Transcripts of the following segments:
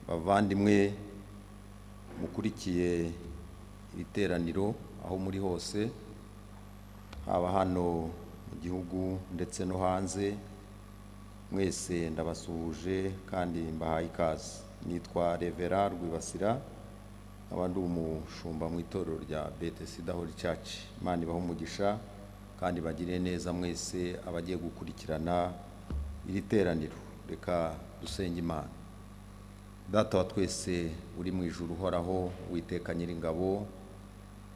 Bavandimwe mukurikiye iri teraniro aho muri hose, haba hano mu gihugu ndetse no hanze, mwese ndabasuhuje kandi mbahaye ikaze. Nitwa Revera Rwibasira, nkaba ndi umushumba mu itorero rya Bethesda Holy Church. Imana ibahe umugisha kandi bagire neza mwese abagiye gukurikirana iri teraniro. Reka dusenge Imana. Data wa twese uri mu ijuru uhoraho, Uwiteka Nyiringabo,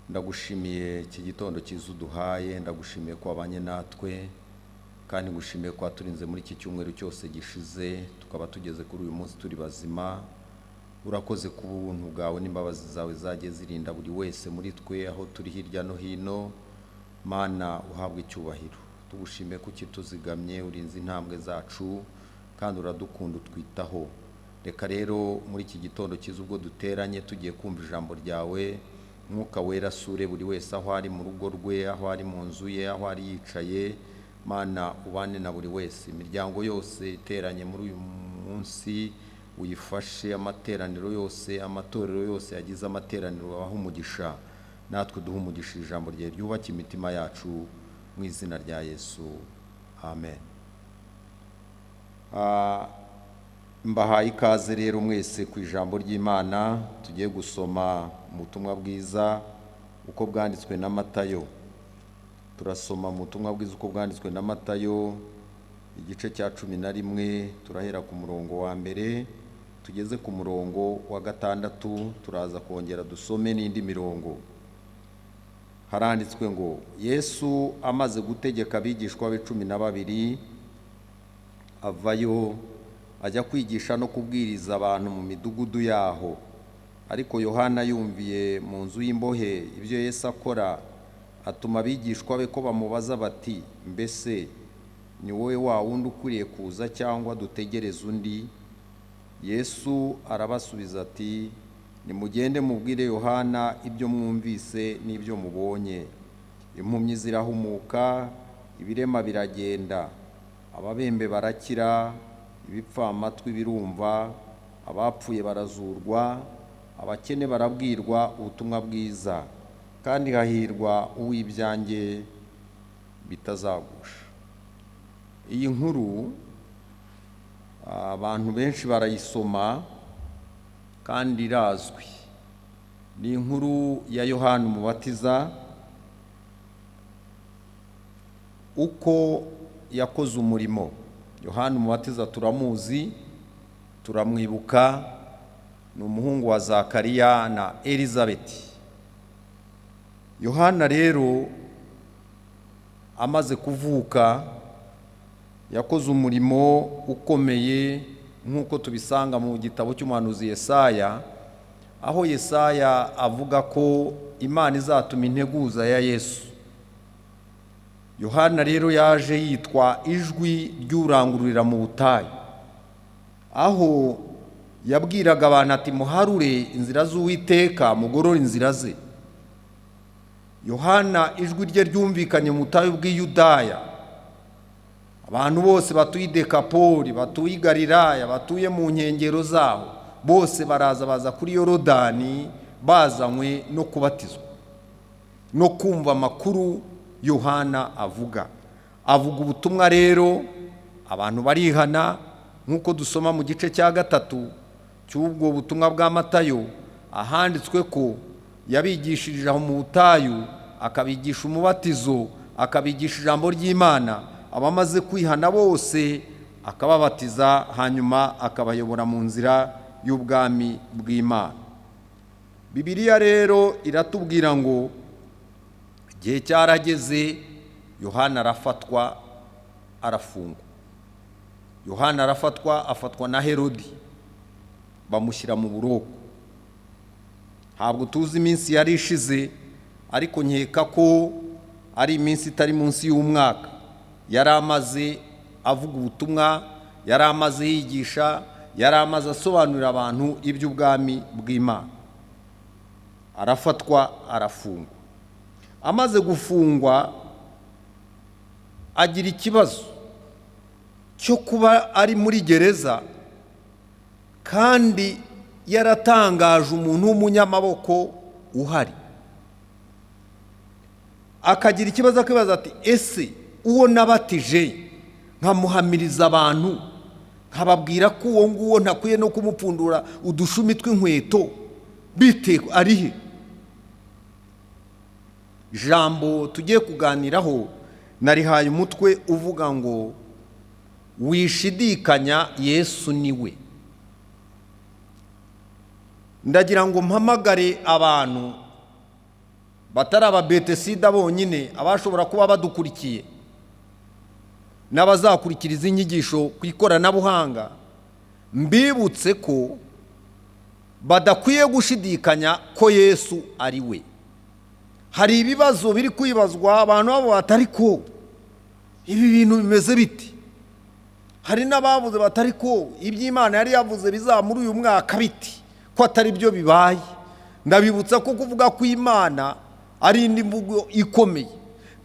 ndagushimiye iki gitondo cyiza uduhaye, ndagushimiye ko wabanye natwe, kandi ngushimiye ko waturinze muri iki cyumweru cyose gishize, tukaba tugeze kuri uyu munsi turi bazima. Urakoze ku buntu bwawe n'imbabazi zawe zagiye zirinda buri wese muri twe aho turi hirya no hino. Mana, uhabwe icyubahiro. Tugushimiye ko ukituzigamye, urinze intambwe zacu, kandi uradukunda, utwitaho. Reka rero muri iki gitondo cyiza ubwo duteranye tugiye kumva ijambo ryawe, Mwuka Wera asure buri wese aho ari mu rugo rwe, aho ari mu nzu ye, aho ari yicaye. Mana, ubane na buri wese, imiryango yose iteranye muri uyu munsi uyifashe, amateraniro yose, amatorero yose yagize amateraniro abahe umugisha, natwe duhe umugisha ijambo ryawe ryubake imitima yacu, mu izina rya Yesu, amen. Mbahaye ikaze rero mwese ku ijambo ry'Imana. Tugiye gusoma mu butumwa bwiza uko bwanditswe na Matayo. Turasoma mu butumwa bwiza uko bwanditswe na Matayo, igice cya 11, turahera ku murongo wa 1 tugeze ku murongo wa 6, turaza kongera dusome n'indi mirongo. Haranditswe ngo: Yesu amaze gutegeka abigishwa be 12, avayo ajya kwigisha no kubwiriza abantu mu midugudu yaho. Ariko Yohana yumviye mu nzu y'imbohe ibyo Yesu akora, atuma abigishwa be ko bamubaza bati: mbese ni wowe wa wundi ukwiriye kuza, cyangwa dutegereze undi? Yesu arabasubiza ati: nimugende mubwire Yohana ibyo mwumvise n'ibyo mubonye. Impumyi zirahumuka, ibirema biragenda, ababembe barakira, ibipfamatwi birumva, abapfuye barazurwa, abakene barabwirwa ubutumwa bwiza, kandi hahirwa uw'ibyanjye bitazagusha. Iyi nkuru abantu benshi barayisoma kandi irazwi. Ni inkuru ya Yohana Umubatiza, uko yakoze umurimo. Yohana Umubatiza turamuzi, turamwibuka, ni umuhungu wa Zakariya na Elizabeti. Yohana rero amaze kuvuka yakoze umurimo ukomeye, nk'uko tubisanga mu gitabo cy'umuhanuzi Yesaya, aho Yesaya avuga ko Imana izatuma integuza ya Yesu. Yohana rero yaje yitwa ijwi ry'urangururira mu butayu, aho yabwiraga abantu ati: muharure inzira z'Uwiteka, mugorore inzira ze. Yohana ijwi rye ryumvikanye mu butayu bw'i Yudaya. Abantu bose batuye i Dekapoli, batuye i Galilaya, batuye mu nkengero zaho, bose baraza baza kuri Yorodani bazanywe no kubatizwa no kumva amakuru Yohana avuga. Avuga ubutumwa rero, abantu barihana, nk'uko dusoma mu gice cya 3 cy'ubwo butumwa bwa Matayo, ahanditswe ko yabigishirije aho mu butayu, akabigisha umubatizo, akabigisha ijambo ry'Imana, abamaze kwihana bose akababatiza, hanyuma akabayobora mu nzira y'ubwami bw'Imana. Bibiliya rero iratubwira ngo igihe cyarageze Yohana arafatwa arafungwa. Yohana arafatwa, afatwa na Herodi, bamushyira mu buroko. Ntabwo tuzi iminsi yari ishize, ariko nkeka ko ari iminsi itari munsi y'umwaka yari amaze avuga ubutumwa, yari amaze yigisha, yari amaze asobanurira abantu iby'ubwami bw'Imana. Arafatwa arafungwa. Amaze gufungwa agira ikibazo cyo kuba ari muri gereza, kandi yaratangaje umuntu w'umunyamaboko uhari, akagira ikibazo akibaza ati ese uwo nabatije nkamuhamiriza abantu nkababwira ko uwo nguwo ntakwiye no kumupfundura udushumi tw'inkweto, bite ari he? Ijambo tugiye kuganiraho narihaye umutwe uvuga ngo wishidikanya Yesu ni we. Ndagira ngo mpamagare abantu batari aba Betesida bonyine, abashobora kuba badukurikiye n'abazakurikira izi nyigisho ku ikoranabuhanga, mbibutse ko badakwiye gushidikanya ko Yesu ari we. Hari ibibazo biri kwibazwa abantu babo batari ko ibi bintu bimeze biti, hari n'abavuze batari ko iby'Imana yari yavuze bizaba muri uyu mwaka biti ko atari byo bibaye. Ndabibutsa ko kuvuga ko Imana ari indi mvugo ikomeye,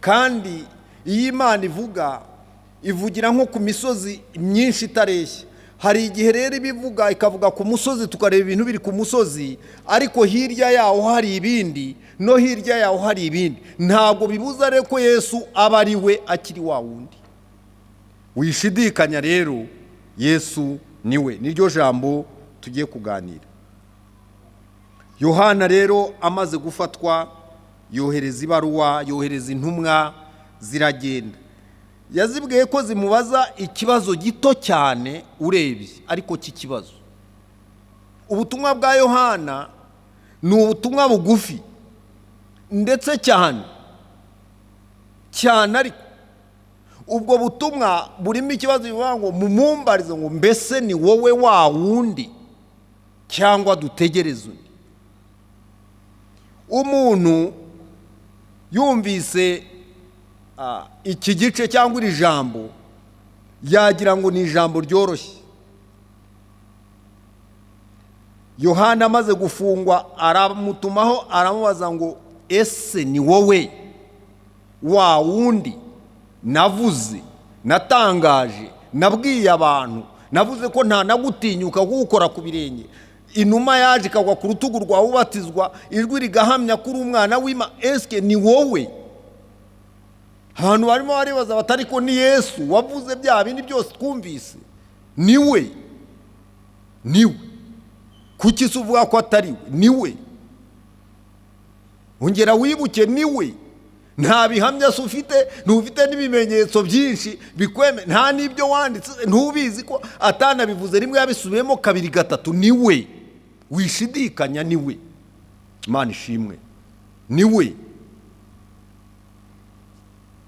kandi iyo Imana ivuga ivugira nko ku misozi myinshi itareshya. Hari igihe rero ibivuga ikavuga ku musozi, tukareba ibintu biri ku musozi, ariko hirya yaho hari ibindi, no hirya yaho hari ibindi. Ntabwo bibuza rero ko Yesu aba ari we akiri wa wundi. Wishidikanya rero, Yesu ni we. Niryo jambo tugiye kuganira. Yohana rero amaze gufatwa yohereza ibaruwa, yohereza intumwa ziragenda. Yazibwiye ko zimubaza ikibazo gito cyane urebye, ariko cy'ikibazo. Ubutumwa bwa Yohana ni ubutumwa bugufi ndetse cyane cyane, ariko ubwo butumwa burimo ikibazo bivuga ngo mumumbarize ngo mbese ni wowe wa wundi cyangwa dutegereze undi. Umuntu yumvise iki gice cyangwa iri jambo yagira ngo ni ijambo ryoroshye. Yohana amaze gufungwa aramutumaho aramubaza ngo ese ni wowe wa wundi navuze, natangaje, nabwiye abantu, navuze ko nta nagutinyuka kuwukora ku birenge, inuma yaje ikagwa ku rutugu rwawe ubatizwa, ijwi rigahamya kuri umwana w'Imana, eske ni wowe? Abantu barimo baribaza batari ko ni Yesu wavuze bya bindi byose twumvise, niwe niwe. Kuki se uvuga ko atari we? Niwe. Ongera wibuke, niwe. Nta bihamya se ufite, ntufite n'ibimenyetso byinshi bikweme, nta n'ibyo wanditse, ntubizi ko atanabivuze rimwe, yabisubiyemo kabiri gatatu. Niwe, wishidikanya, niwe. Imana ishimwe, niwe.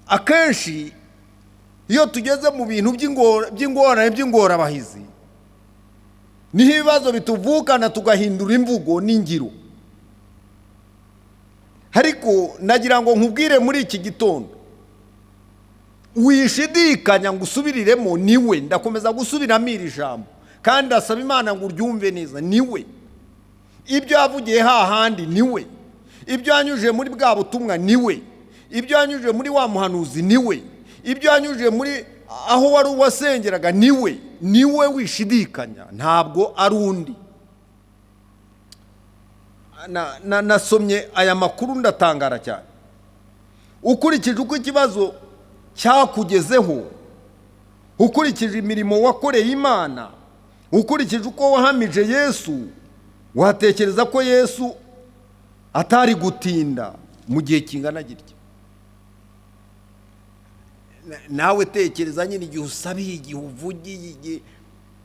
Akenshi iyo tugeze mu bintu by'ingorane by'ingorabahizi, niho ibibazo bituvukana tugahindura imvugo n'ingiro. Ariko nagira ngo nkubwire muri iki gitondo, wishidikanya ngo usubiriremo, niwe. Ndakomeza gusubiramo iri jambo kandi asaba Imana ngo uryumve neza, niwe. Ibyo yavugiye hahandi niwe, ibyo yanyujije muri bwa butumwa niwe, ibyo yanyujije muri wa muhanuzi niwe, ibyo yanyujije muri aho wari wasengeraga niwe. Niwe, wishidikanya, ntabwo ari undi. Nasomye aya makuru ndatangara cyane. Ukurikije uko ikibazo cyakugezeho, ukurikije imirimo wakoreye Imana, ukurikije uko wahamije Yesu, watekereza ko Yesu atari gutinda mu gihe kingana gitya. Nawe tekereza nyine igihe usabiye, igihe uvugiye, igihe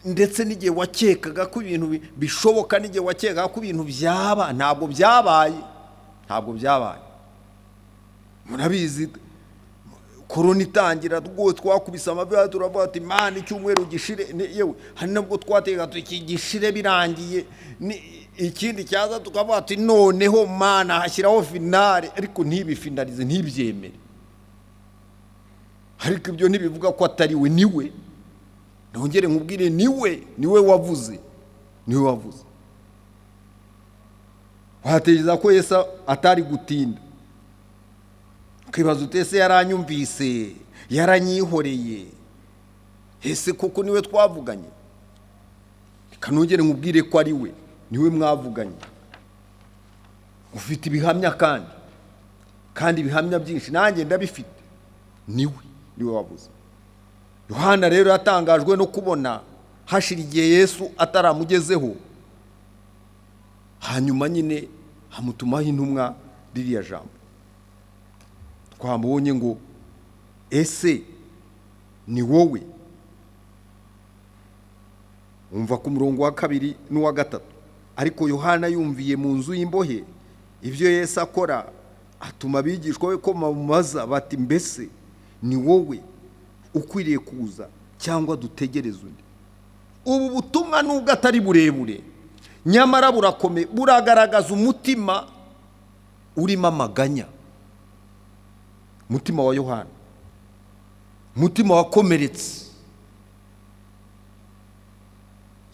ndetse n'igihe wakekaga ko ibintu bishoboka, n'igihe wakekaga ko ibintu byaba, ntabwo byabaye, ntabwo byabaye. Murabizi korona itangira rwose twakubise amavi turavuga ati Imana icyumweru gishire, yewe hari nabwo twatekaga tuti gishire birangiye, ikindi cyaza tukavuga ati noneho Mana hashyiraho finale, ariko ntibifinalize, ntibyemere. Ariko ibyo ntibivuga ko atari we, niwe. Nongere nkubwire, niwe, niwe wavuze, niwe wavuze. Watekereza ko Yesu atari gutinda, ukibaza uti ese yaranyumvise, yaranyihoreye, ese koko niwe twavuganye? Reka nongere nkubwire ko ari we. Niwe mwavuganye, ufite ibihamya kandi ibihamya byinshi, nanjye ndabifite. Niwe wavuze. Yohana rero yatangajwe no kubona hashira igihe Yesu ataramugezeho, hanyuma nyine hamutumaho intumwa ririya jambo twamubonye ngo: "Ese ni wowe?" Umva ku murongo wa 2 n'uwa 3: "Ariko Yohana yumviye mu nzu y'imbohe ibyo Yesu akora, atuma abigishwa be ko bamubaza bati: 'Mbese ni wowe ukwiriye kuza, cyangwa dutegereze undi?'" Ubu butumwa, nubwo atari burebure, nyamara burakomeye, buragaragaza umutima urimo amaganya, umutima wa Yohana, umutima wakomeretse.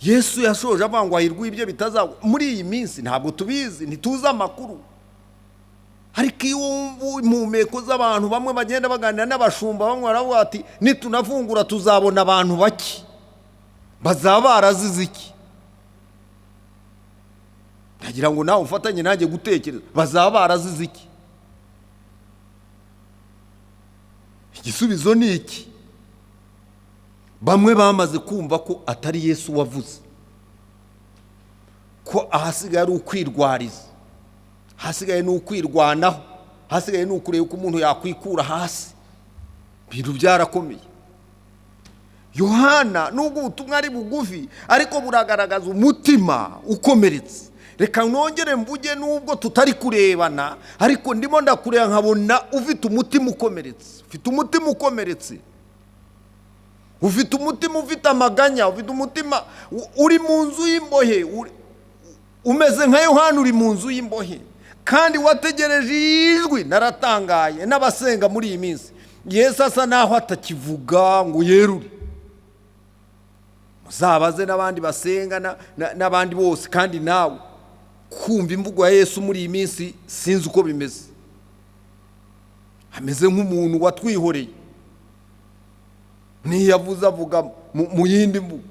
Yesu yashoje avuga ngo hahirwa ibyo bitazagwa muri iyi minsi. Ntabwo tubizi, ntituzi amakuru, ariko iyo wumva impumeko z'abantu bamwe bagenda baganira n'abashumba, bamwe baravuga bati: "Nitunafungura tuzabona abantu bake, bazaba barazize iki?" Ndagira ngo nawe ufatanye nanjye gutekereza: bazaba barazize iki? Igisubizo ni iki: bamwe bamaze kumva ko atari Yesu wavuze, ko ahasigaye ari ukwirwariza, hasigaye ni ukwirwanaho, hasigaye ni ukureba uko umuntu yakwikura hasi. Ibintu byarakomeye. Yohana, nubwo ubutumwa ari bugufi, ariko buragaragaza umutima ukomeretse. Reka nongere mvuge, nubwo tutari kurebana, ariko ndimo ndakureba nkabona ufite umutima ukomeretse, ufite umutima ukomeretse, ufite umutima ufite amaganya, ufite umutima uri mu nzu y'imbohe, umeze nka Yohana uri mu nzu y'imbohe kandi wategereje ijwi. Naratangaye n'abasenga muri iyi minsi, Yesu asa naho atakivuga ngo yerure. Muzabaze n'abandi basenga n'abandi bose, kandi nawe kumva imvugo ya Yesu muri iyi minsi sinzi uko bimeze, ameze nk'umuntu watwihoreye. Ntiyavuze, avuga mu yindi mvugo,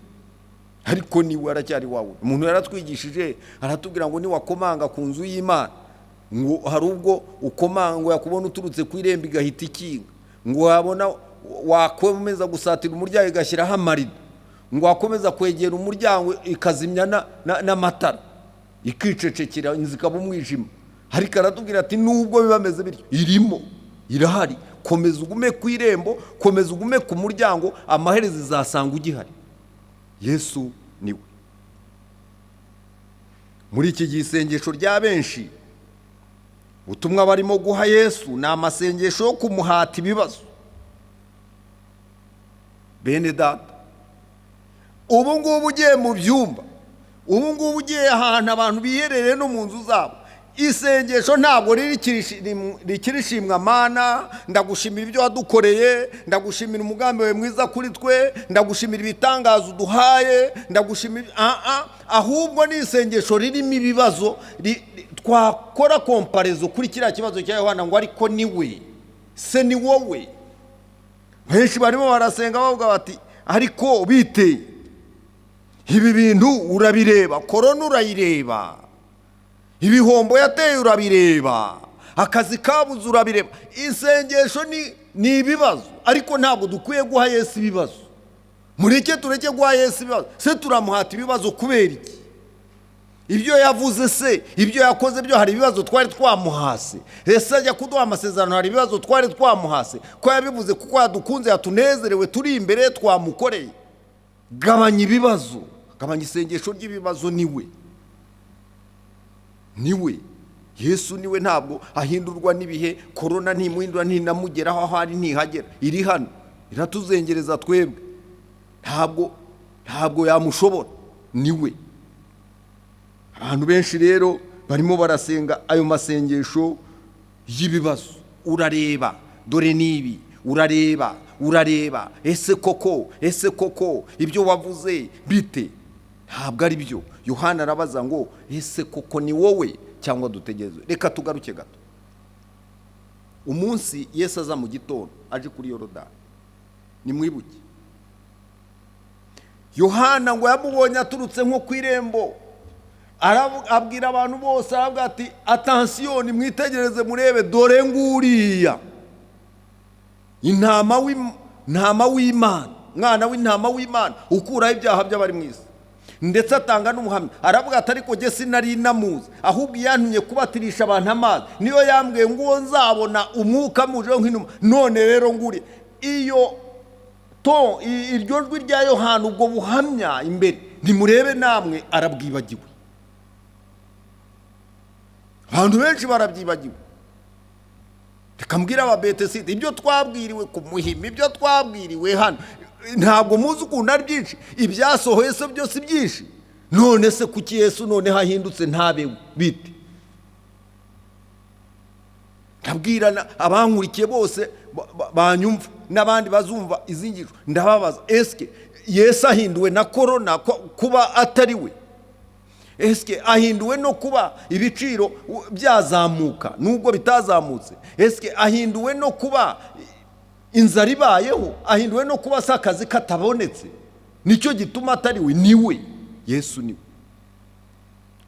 ariko niwe aracyari wawe. Umuntu yaratwigishije, aratubwira ngo niwakomanga ku nzu y'Imana, ngo hari ubwo ukomanga ngo yakubona uturutse ku irembo igahita ikinga, ngo wabona wakomeza gusatira umuryango igashyiraho amarido, ngo wakomeza kwegera umuryango ikazimya n'amatara, ikicecekera, inzu ikaba umwijima. Ariko aratubwira ati: "Nubwo biba bimeze bityo, irimo irahari, komeza ugume ku irembo, komeza ugume ku muryango, amaherezo izasanga ugihari." Yesu niwe. Muri iki gihe, isengesho rya benshi, ubutumwa barimo guha Yesu ni amasengesho yo kumuhata ibibazo. Bene data, ubu ngubu ugiye mu byumba, ubu ngubu ugiye ahantu abantu biherereye no mu nzu zabo, isengesho ntabwo rikiri ishimwa: "Mana, ndagushimira ibyo wadukoreye, ndagushimira umugambi wawe mwiza kuri twe, ndagushimira ibitangaza uduhaye, ndagushimira." Ahubwo ni isengesho ririmo ibibazo. Twakora comparaison kuri kiriya kibazo cya Yohana ngo: "Ariko ni we se, ni wowe?" Benshi barimo barasenga bavuga bati: "Ariko bite? Ibi bintu urabireba, korona urayireba, ibihombo yateye urabireba, akazi kabuze urabireba." Isengesho ni ibibazo, ariko ntabwo dukwiye guha Yesu ibibazo. Mureke, tureke guha Yesu ibibazo. Se turamuhata ibibazo kubera iki? Ibyo yavuze se, ibyo yakoze byo, hari ibibazo twari twamuhase? Ese ajya kuduha amasezerano hari ibibazo twari twamuhase? Ko yabivuze kuko yadukunze, yatunezerewe, turi imbere, twamukoreye. Gabanya ibibazo, gabanya isengesho ry'ibibazo. Niwe, niwe Yesu, niwe. Ntabwo ahindurwa n'ibihe. Korona ntimuhindura, ntinamugeraho aho ari, ntihagera. Iri hano iratuzengereza twebwe, ntabwo yamushobora, niwe. Abantu benshi rero barimo barasenga ayo masengesho y'ibibazo: "Urareba, dore n'ibi, urareba, urareba, ese koko, ese koko ibyo wavuze bite?" Ntabwo ari byo. Yohana arabaza ngo: "Ese koko ni wowe, cyangwa dutegereze?" Reka tugaruke gato. Umunsi Yesu aza mu gitondo aje kuri Yorodani, nimwibuke, Yohana ngo yamubonye aturutse nko ku irembo. Abwira abantu bose, aravuga ati attention, mwitegereze murebe, dore nguriya intama w'Imana, mwana w'intama w'Imana ukuraho ibyaha by'abari mu isi. Ndetse atanga n'umuhamya, aravuga ati ariko jye sinari namuzi, ahubwo yantumye kubatirisha abantu amazi, niyo yambwiye ngo uwo nzabona umwuka mujeho nk'inuma, none rero nguri. Iyo to iryo jwi rya Yohana, ubwo buhamya imbere, ntimurebe namwe, arabwibagiwe. Abantu benshi barabyibagiwe. Reka mbwire ababeteside, ibyo twabwiriwe ku Muhima, ibyo twabwiriwe hano, ntabwo muzi ukuntu ari byinshi. Ibyasohoye se byose byinshi. None se kuki Yesu none hahindutse ntabe bite? Ndabwira abankurikiye bose banyumva n'abandi bazumva izi nyigisho, ndababaza, eske Yesu ahinduwe na korona kuba atari we? Eske ahinduwe no kuba ibiciro byazamuka nubwo bitazamutse? Eske ahinduwe no kuba inzara ibayeho? Ahinduwe no kuba se akazi katabonetse? Nicyo gituma atari we? Ni we, Yesu ni we,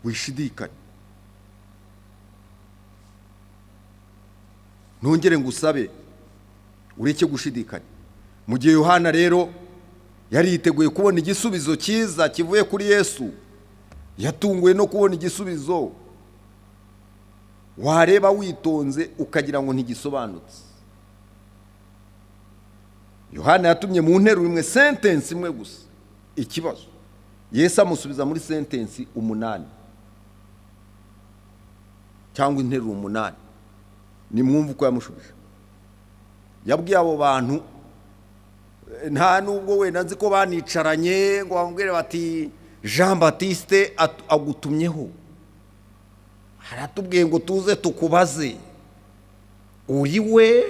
wishidikanye. Nongere ngusabe ureke gushidikanya. Mu gihe Yohana rero yari yiteguye kubona igisubizo cyiza kivuye kuri Yesu, yatunguwe no kubona igisubizo wareba witonze ukagira ngo ntigisobanutse. Yohana yatumye mu nteruro imwe, sentence imwe gusa, ikibazo. Yesu amusubiza muri sentence 8 cyangwa interuro 8. Nimwumve uko yamushubije. Yabwiye abo bantu, nta nubwo wenda nzi ko banicaranye ngo bamubwire bati Jean Baptiste agutumyeho, aratubwiye ngo tuze tukubaze uri we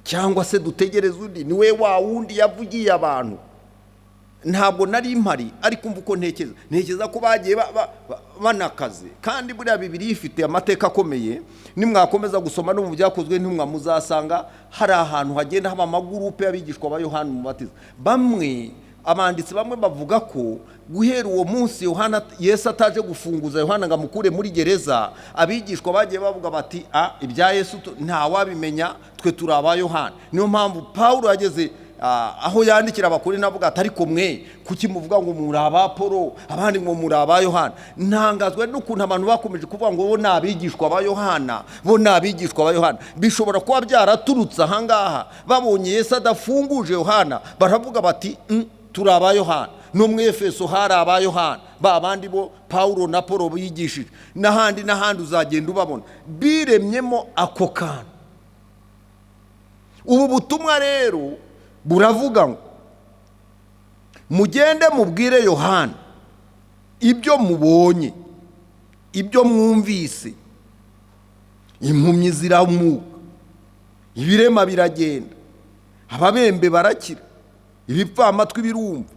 cyangwa se dutegereze undi, ni we wa wundi yavugiye abantu. Ntabwo nari mpari, ariko umva uko ntekereza, ntekereza ko bagiye banakaze. Kandi buriya Bibiliya ifite amateka akomeye, nimwakomeza gusoma no mu byakozwe ntimwa muzasanga hari ahantu hagenda haba amagurupe y'abigishwa ba Yohana Umubatiza. Bamwe abanditsi bamwe bavuga ko guhera uwo munsi Yesu ataje gufunguza Yohana ngo amukure muri gereza, abigishwa bagiye bavuga bati ibya Yesu ntawabimenya, twe turi aba Yohana. Niyo mpamvu Paulo yageze aho yandikira abakuru navuga ati ariko mwe kuki muvuga ngo muri aba Polo abandi ngo muri aba Yohana? Ntangazwa n'ukuntu abantu bakomeje kuvuga ngo bo ni abigishwa ba Yohana, bo ni abigishwa ba Yohana. Bishobora kuba byaraturutse ahangaha, babonye Yesu adafunguje Yohana baravuga bati turi aba Yohana. No mu Efeso hari aba Yohana, ba bandi bo Paulo na Polo bigishije, n'ahandi n'ahandi uzagenda ubabona biremyemo ako kantu. Ubu butumwa rero buravuga ngo mugende mubwire Yohana ibyo mubonye, ibyo mwumvise. Impumyi ziramuka, ibirema biragenda, ababembe barakira, ibipfamatwi birumva,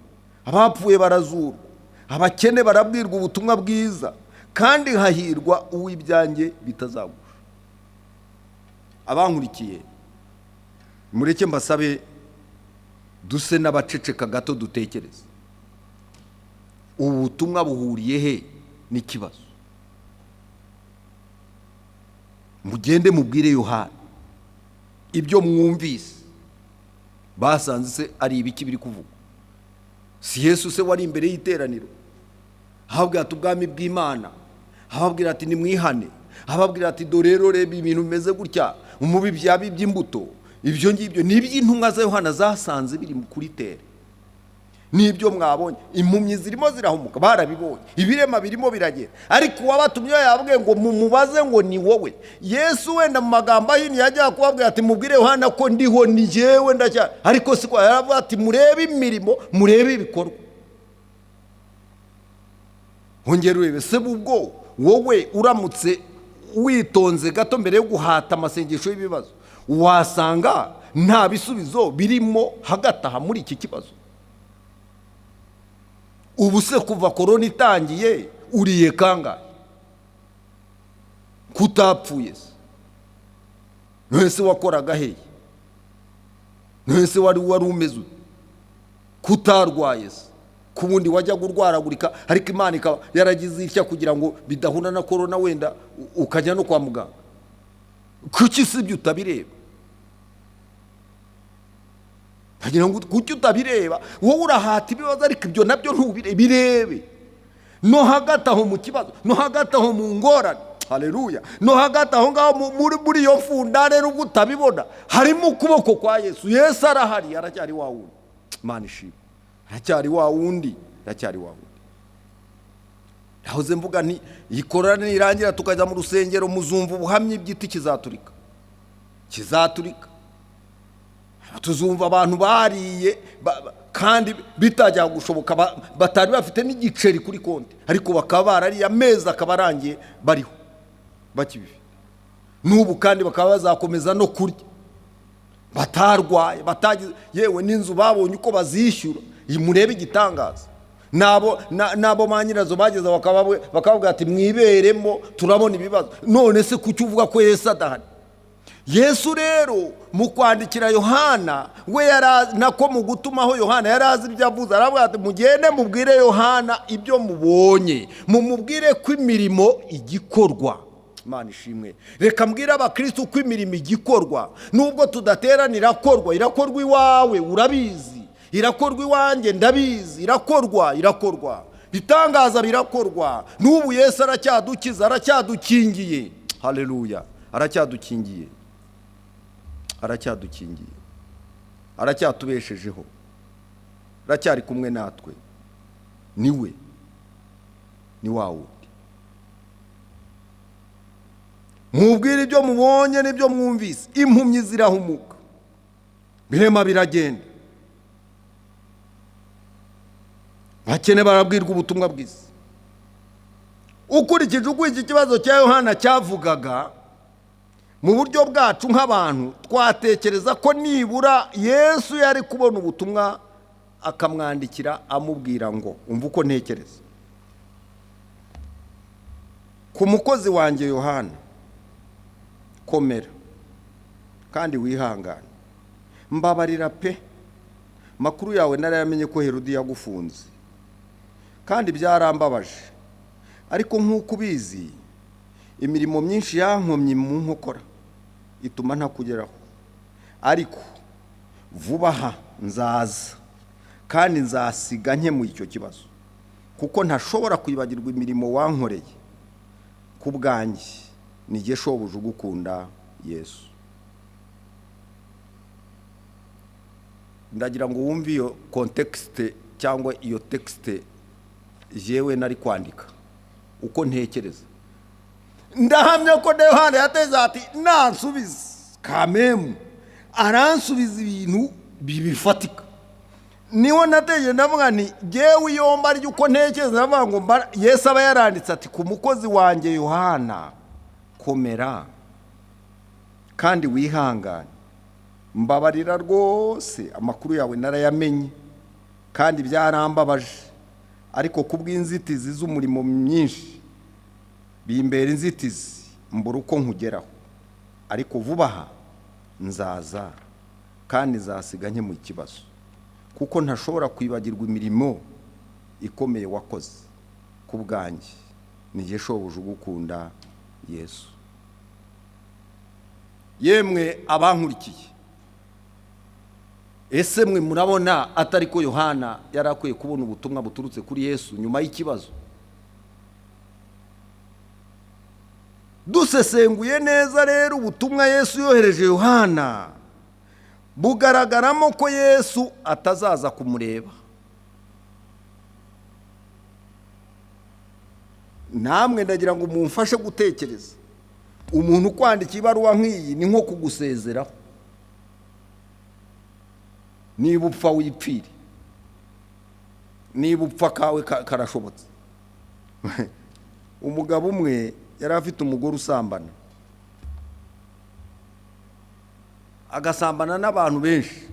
abapfuye barazurwa, abakene barabwirwa ubutumwa bwiza, kandi hahirwa uw'ibyanjye bitazagusha. Abankurikiye mureke mbasabe duse n'abaceceka gato, dutekereze. Ubu butumwa buhuriye he n'ikibazo? Mugende mubwire Yohana ibyo mwumvise. Basanze se ari ibiki biri kuvugwa? Si Yesu se wari imbere y'iteraniro ahabwira ati ubwami bw'Imana, ababwira ati nimwihane, ababwira ati dore rero reba ibintu bimeze gutya, umubibyi yabibye imbuto. Ibyo ngibyo ni iby'intumwa za Yohana zasanze biri kuri tere, nibyo mwabonye. Impumyi zirimo zirahumuka, barabibonye, ibirema birimo biragera, ariko uwabatumye yababwiye ngo mumubaze ngo ni wowe. Yesu wenda mu magambo ahinnye yajyaga kubabwira ati mubwire Yohana ko ndiho, ni jyewe ndacya, ariko siko yaravuga ati murebe imirimo, murebe ibikorwa. Hongera urebe se ubwo wowe uramutse witonze gato mbere yo guhata amasengesho y'ibibazo, wasanga nta bisubizo birimo hagati aha muri iki kibazo. Ubu se kuva korona itangiye uriye kangahe? Kutapfuye se? Mwese wakoraga hehe? Mwese wari umeze ute? Kutarwaye se? Ku bundi wajyaga urwaragurika, ariko Imana ikaba yaragize itya kugira ngo bidahura na korona, wenda ukajya no kwa muganga. Kuki si ibyo utabireba? Ntagira ngo kuki utabireba? Wowe urahata ibibazo, ariko ibyo nabyo ntubirebe. Birebe no hagati aho mu kibazo, no hagati aho mu ngorane, haleluya, no hagati aho ngaho muri iyo fundane, nubwo utabibona harimo ukuboko kwa Yesu. Yesu arahari, aracyari wa wundi. Imana ishimwe, aracyari wa wundi, aracyari wa wundi. Nahoze mvuga nti iyi korona nirangira tukajya mu rusengero, muzumva ubuhamya, igiti kizaturika, kizaturika. Tuzumva abantu bariye kandi bitajya gushoboka, batari bafite n'igiceri kuri konti, ariko bakaba barariye amezi akaba arangiye bariho bakibifite n'ubu, kandi bakaba bazakomeza no kurya, batarwaye, batagize, yewe n'inzu babonye uko bazishyura. Iyi murebe igitangaza, nabo ba nyirazo bageze bakavuga ati mwiberemo, turabona ibibazo. None se kuki uvuga ko Yesu adahari? Yesu rero mu kwandikira Yohana we yari nako mu gutumaho Yohana yari azi ibyo avuze. Aravuga ati mugende mubwire Yohana ibyo mubonye, mumubwire ko imirimo igikorwa. Imana ishimwe. Reka mbwire abakristo ko imirimo igikorwa, nubwo tudaterana irakorwa. Irakorwa iwawe urabizi, irakorwa iwanjye ndabizi, irakorwa, irakorwa, bitangaza birakorwa. N'ubu Yesu aracyadukiza, aracyadukingiye. Haleluya, aracyadukingiye, aracyadukingiye, aracyatubeshejeho, aracyari kumwe natwe. Niwe, ni wa wundi. Mubwire ibyo mubonye n'ibyo mwumvise. Impumyi zirahumuka, birema biragenda, bakene barabwirwa ubutumwa bwiza. Ukurikije uko iki kibazo cya Yohana cyavugaga, mu buryo bwacu nk'abantu twatekereza ko nibura Yesu yari kubona ubutumwa akamwandikira amubwira ngo umva uko ntekereza. Ku mukozi wanjye Yohana, komera kandi wihangane, mbabarira pe, makuru yawe narayamenye ko Herodi yagufunze, kandi byarambabaje, ariko nk'uko ubizi imirimo myinshi yankomye mu nkokora ituma ntakugeraho, ariko vuba aha nzaza kandi nzasiga nkemuye icyo kibazo, kuko ntashobora kwibagirwa imirimo wankoreye ku bwanjye. Nijye shobuja ugukunda Yesu. Ndagira ngo wumve iyo kontekisite cyangwa iyo tekisite jewe nari kwandika uko ntekereza. Ndahamya ko na Yohana yateze ati nansubiza kamemu, aransubiza ibintu bibifatika. Niho natekereje ndavuga nti jewe iyo mbarya uko ntekereza, ndavuga ngo Yesu aba yaranditse ati ku mukozi wanjye Yohana, komera kandi wihangane, mbabarira rwose, amakuru yawe narayamenye kandi byarambabaje, ariko kubw'inzitizi z'umurimo myinshi bimbera inzitizi, mbura uko nkugeraho, ariko vuba aha nzaza kandi nzasiga nkemuye ikibazo, kuko ntashobora kwibagirwa imirimo ikomeye wakoze ku bwanjye. Nijye shobuja ugukunda Yesu. Yemwe abankurikiye, ese mwe murabona atari ko Yohana yari akwiye kubona ubutumwa buturutse kuri Yesu nyuma y'ikibazo? Dusesenguye neza rero ubutumwa Yesu yohereje Yohana, bugaragaramo ko Yesu atazaza kumureba. Namwe ndagira ngo mumfashe gutekereza. Umuntu ukwandika ibaruwa nk'iyi ni nko kugusezeraho, niba upfa wipfire, niba upfa kawe karashobotse. Umugabo umwe yari afite umugore usambana, agasambana n'abantu benshi.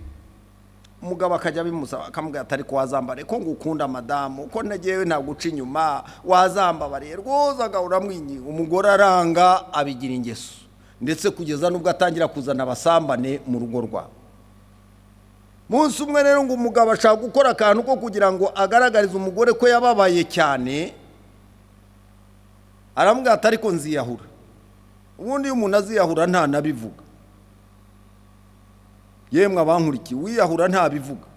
Umugabo akajya abimusaba, akamubwira ati ariko wazambare ko ngukunda madamu, ko nagewe ntabwo uca inyuma, wazambabariye rwose, agahora amwinginga. Umugore aranga, abigira ingeso, ndetse kugeza n'ubwo atangira kuzana abasambane mu rugo rwabo. Munsi umwe rero ngo umugabo ashaka gukora akantu ko kugira ngo agaragarize umugore ko yababaye cyane, aramubwira ati ariko nziyahura. Ubundi iyo umuntu aziyahura ntanabivuga. Yemwe abankurikiye, wiyahura ntabivuga.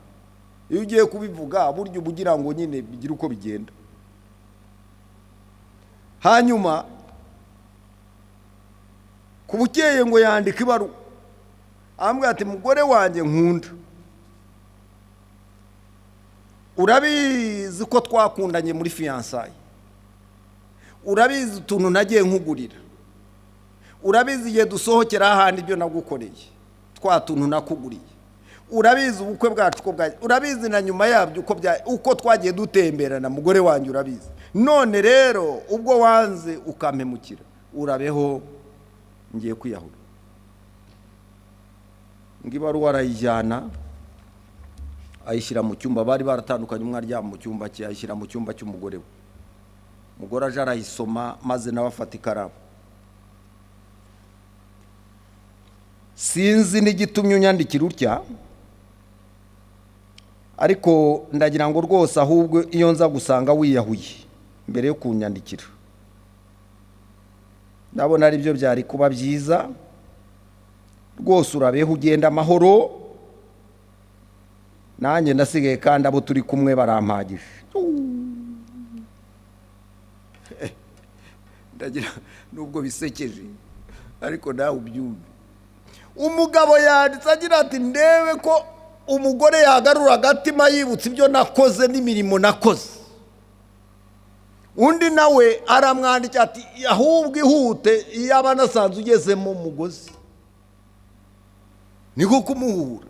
Iyo ugiye kubivuga burya uba ugira ngo nyine bigire uko bigenda. Hanyuma ku bukeye ngo yandika ibaruwa, aramubwira ati mugore wanjye nkunda, urabizi ko twakundanye muri fiançailles, urabizi utuntu nagiye nkugurira, urabizi igihe dusohokera ahandi ibyo nagukoreye, twa tuntu nakuguriye, urabizi ubukwe bwacu uko bwagiye, urabizi na nyuma yabyo uko twagiye dutemberana, mugore wanjye urabizi. None rero ubwo wanze ukampemukira, urabeho ngiye kwiyahura. Ngo ibaruwa arayijyana ayishyira mu cyumba, bari baratandukanye, umwe aryama mu cyumba cye, ayishyira mu cyumba cy'umugore we. Umugore aje arayisoma maze nawe afata ikaramu. Sinzi n'igitumye unyandikira utya, ariko ndagira ngo rwose ahubwo iyo nza gusanga wiyahuye mbere yo kunyandikira, ndabona ari byo byari kuba byiza. Rwose urabeho ugenda amahoro, nanjye ndasigaye kandi abo turi kumwe barampagije. Ndagira nubwo bisekeje ariko nawe ubyumve. Umugabo yanditse agira ati ndebe ko umugore yagarura agatima yibutse ibyo nakoze n'imirimo nakoze. Undi nawe aramwandikira ati ahubwo ihute, iyaba nasanze ugezemo mugozi. Niko kumuhura.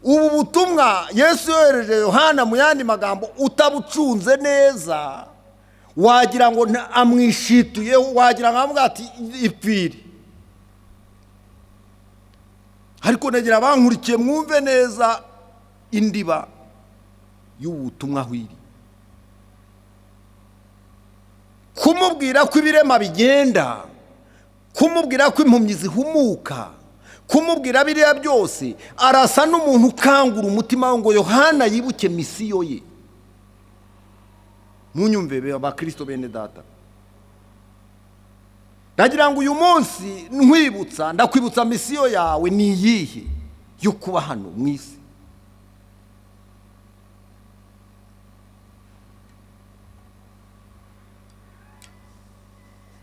Ubu butumwa Yesu yohereje Yohana mu yandi magambo utabucunze neza wagira ngo amwishituye, wagira ngo avuga ati ipfire. Ariko nagira abankurikiye mwumve neza indiba y'ubutumwa aho iri. Kumubwira ko ibirema bigenda, kumubwira ko impumyi zihumuka, kumubwira biriya byose, arasa n'umuntu ukangura umutima we ngo Yohana yibuke misiyo ye. Munyumve abakristo bene data, ndagira ngo uyu munsi nkwibutsa, ndakwibutsa misiyo yawe ni iyihe yo kuba hano mu isi.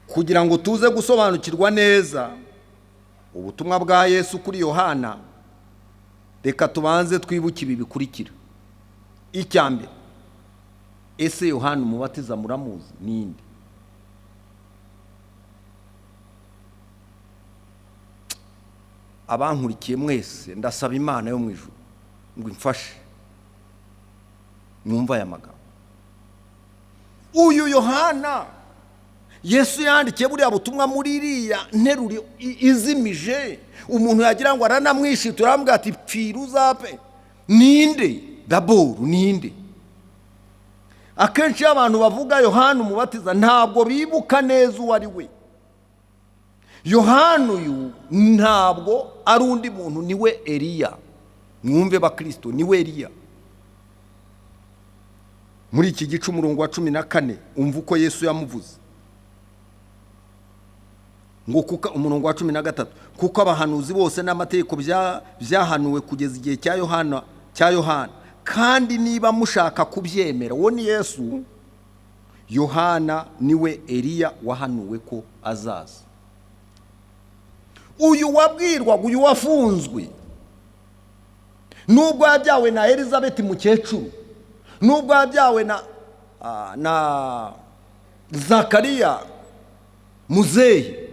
Kugira ngo tuze gusobanukirwa neza ubutumwa bwa Yesu kuri Yohana, reka tubanze twibuke ibi bikurikira. Icya mbere, ese Yohana umubatiza muramuzi ninde? Abankurikiye mwese ndasaba Imana yo mu ijuru ngo imfashe mwumve aya magambo. Uyu Yohana Yesu yandikiye buriya butumwa muri iriya nteruro izimije, umuntu yagira ngo aranamwishitura, aramubwira ati pfira uzapfe. Ninde? Daboru ninde? Akenshi iyo abantu bavuga Yohana umubatiza ntabwo bibuka neza uwo ari we. Yohana uyu ntabwo ari undi muntu, niwe Eliya. Mwumve bakristo, niwe Eliya. Muri iki gice umurongo wa 14 umva uko Yesu yamuvuze. Ngo kuko umurongo wa 13, kuko abahanuzi bose n'amategeko byahanuwe kugeza igihe cya Yohana, kandi niba mushaka kubyemera, uwo ni Yesu. Yohana niwe Eliya wahanuwe ko azaza. Uyu wabwirwaga, uyu wafunzwe, nubwo yabyawe na Elizabeth mukecuru, nubwo yabyawe na Zakariya muzehe,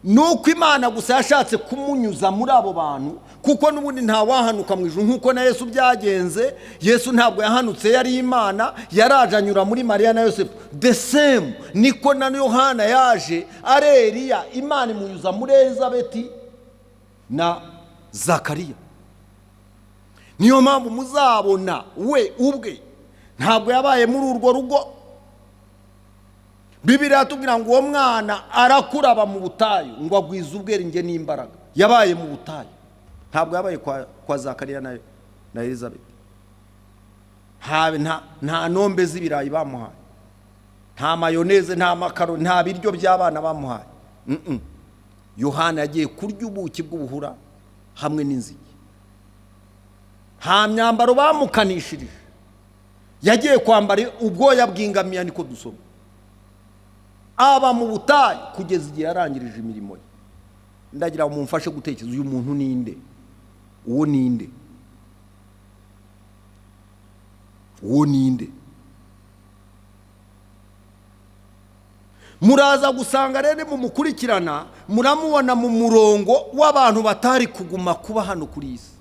nuko Imana gusa yashatse kumunyuza muri abo bantu, kuko n'ubundi nta wahanuka mu ijuru nkuko na Yesu byagenze. Yesu ntabwo yahanutse, yari Imana, yaraje anyura muri Mariya na Yosefu. The same niko na Yohana yaje ari Eliya, Imana imunyuza muri Elizabeth na Zakariya. Niyo mpamvu muzabona we ubwe ntabwo yabaye muri urwo rugo. Bibiliya itubwira ngo uwo mwana arakuraba mu butayu ngo agwize ubwenge n'imbaraga. Yabaye mu butayu. Ntabwo yabaye kwa Zakariya na Elizabeth. Nta nombe z'ibirayi bamuhaye, nta mayoneze, nta makaro, nta biryo by'abana bamuhaye. Yohana yagiye kurya ubuki bw'ubuhura hamwe n'inzige. Nta myambaro bamukanishirije, yagiye kwambara ubwoya bw'ingamiya, niko dusoma. Aba mu butayu kugeza igihe yarangirije imirimo ye. Ndagira ngo mumfashe gutekereza, uyu muntu ninde? Uwo ninde? Uwo ninde? Muraza gusanga rero mumukurikirana, muramubona mu murongo w'abantu batari kuguma kuba hano kuri iyi si.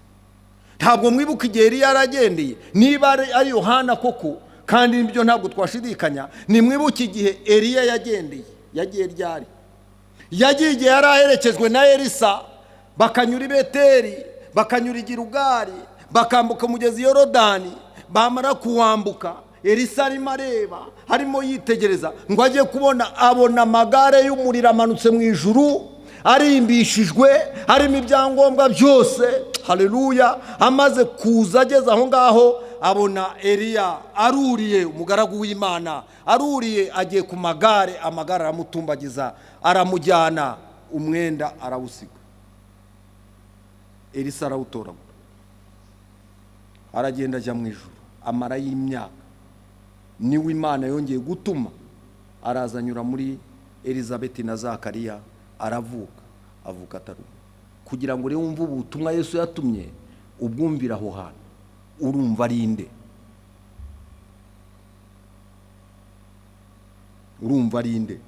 Ntabwo mwibuka igihe yari yaragendeye, niba ari Yohana koko, kandi nibyo ntabwo twashidikanya. Nimwibuke igihe Eliya yagendeye, yagiye ryari? Yagiye igihe yari aherekejwe na Elisa, bakanyura i Beteli, bakanyura i Gilugali, bakambuka umugezi Yorodani. Bamara kuwambuka, Elisa arimo areba, arimo yitegereza, ngo ajye kubona abona amagare y'umuriro amanutse mu ijuru, arimbishijwe, harimo ibyangombwa byose. Haleluya! Amaze kuza ageze aho ngaho, abona Eliya aruriye, umugaragu w'Imana aruriye, agiye ku magare, amagare aramutumbagiza, aramujyana, umwenda arawusiga. Elisa arawutoragura, aragenda ajya mu ijuru, amara y'imyaka. Niwe Imana yongeye gutuma, araza anyura muri Elizabeth na Zakariya, aravuka, avuka atari kugira ngo rero wumve ubutumwa Yesu yatumye, ubwumvira aho hantu, urumva ari nde? Urumva ari nde?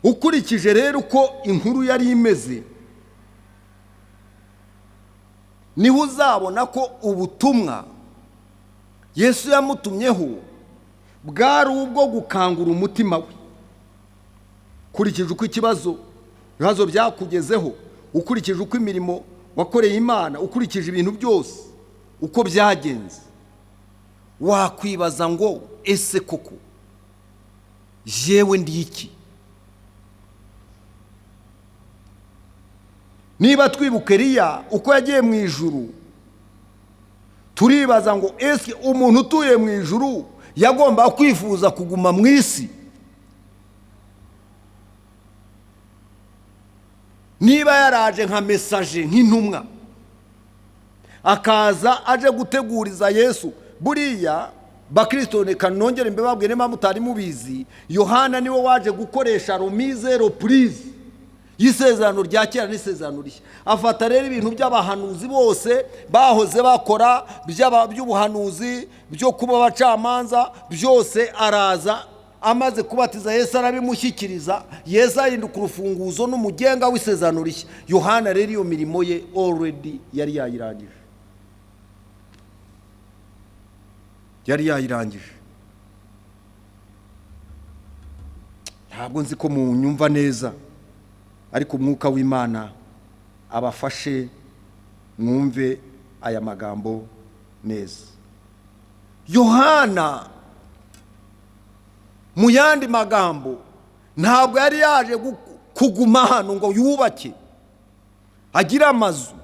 Ukurikije rero uko inkuru yari imeze, niho uzabona ko ubutumwa Yesu yamutumyeho bwari ubwo gukangura umutima we. Ukurikije uko ibibazo byakugezeho, ukurikije uko imirimo wakoreye Imana, ukurikije ibintu byose uko byagenze, wakwibaza ngo ese koko jewe ndi iki? Niba twibuka Eliya uko yagiye mu ijuru, turibaza ngo ese umuntu utuye mu ijuru yagomba kwifuza kuguma mu isi? Niba yaraje nka message, nk'intumwa, akaza aje guteguriza Yesu, buriya bakristo reka nongere mbababwire niba mutari mubizi, Yohana niwe waje gukoresha remise reprise y'isezerano rya kera n'isezerano rishya. Afata rero ibintu by'abahanuzi bose bahoze bakora by'ubuhanuzi, byo kuba abacamanza, byose araza amaze kubatiza Yesu arabimushyikiriza. Yesu ahinduka urufunguzo n'umugenga w'isezerano rishya. Yohana rero iyo mirimo ye already yari yayirangije, yari yayirangije. Ntabwo nzi ko munyumva neza, ariko umwuka w'Imana abafashe mwumve aya magambo neza. Yohana mu yandi magambo ntabwo yari yaje kuguma hano ngo yubake agire amazu.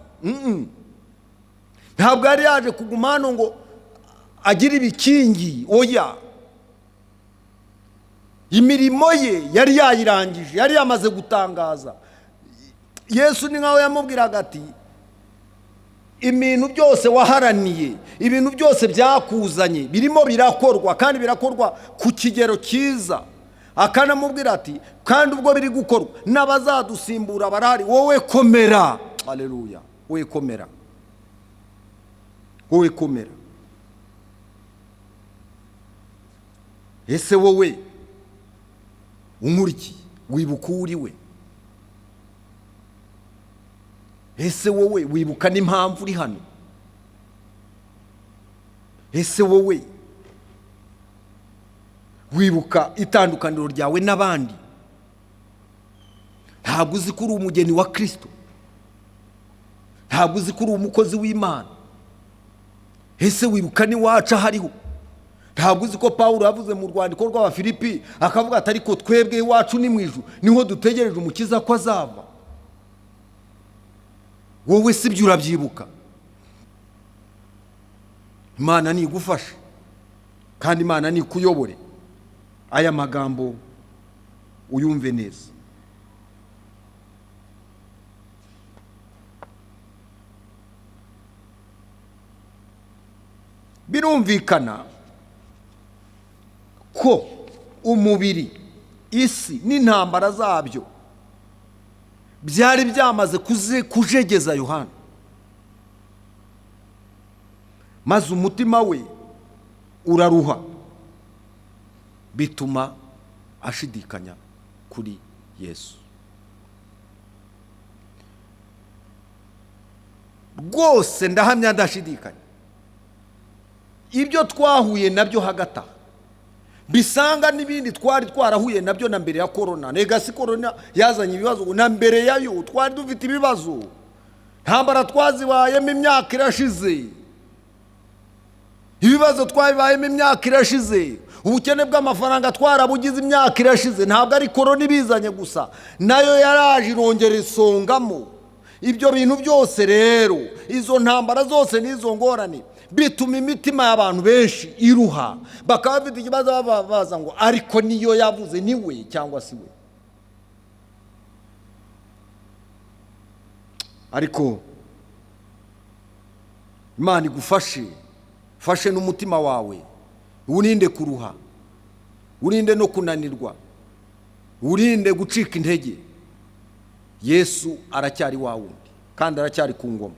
Ntabwo yari yaje kuguma hano ngo agire ibikingi, oya. Imirimo ye yari yayirangije, yari yamaze gutangaza. Yesu ni nkaho yamubwiraga ati ibintu byose waharaniye, ibintu byose byakuzanye birimo birakorwa, kandi birakorwa ku kigero cyiza. Akanamubwira ati kandi ubwo biri gukorwa n'abazadusimbura barahari, wowe komera. Haleluya, wowe komera, wowe komera. Ese wowe unkurikiye wibuka uwo uri we? Ese wowe wibuka n'impamvu uri hano? Ese wowe wibuka itandukaniro ryawe n'abandi? Ntabwo uzi ko uri umugeni wa Kristo? Ntabwo uzi ko uri umukozi w'Imana? Ese wibuka n'iwacu hariho? Ntabwo uzi ko Pawulo yavuze mu rwandiko rw'Abafilipi akavuga ati ariko twebwe iwacu ni mu ijuru, niho dutegereje umukiza ko azava. Wowe si byo urabyibuka? Imana nigufashe kandi Imana nikuyobore, aya magambo uyumve neza. Birumvikana ko umubiri, isi n'intambara zabyo byari byamaze kujegeza Yohana, maze umutima we uraruha, bituma ashidikanya kuri Yesu. Rwose ndahamya ndashidikanya, ibyo twahuye nabyo hagati aha bisanga n'ibindi twari twarahuye nabyo na mbere ya korona. Nega si korona yazanye ibibazo, na mbere yayo twari dufite ibibazo. Ntambara twazibayemo imyaka irashize, ibibazo twabibayemo imyaka irashize, ubukene bw'amafaranga twarabugize imyaka irashize. Ntabwo ari korona ibizanye gusa, nayo yaraje irongera isongamo. Ibyo bintu byose rero, izo ntambara zose n'izo ngorane bituma imitima y'abantu benshi iruha, bakaba bafite ikibazo babaza ngo ariko niyo yavuze ni we cyangwa si we? Ariko Imana igufashe, fashe n'umutima wawe, urinde kuruha, urinde no kunanirwa, urinde gucika intege. Yesu aracyari wa wundi kandi aracyari ku ngoma.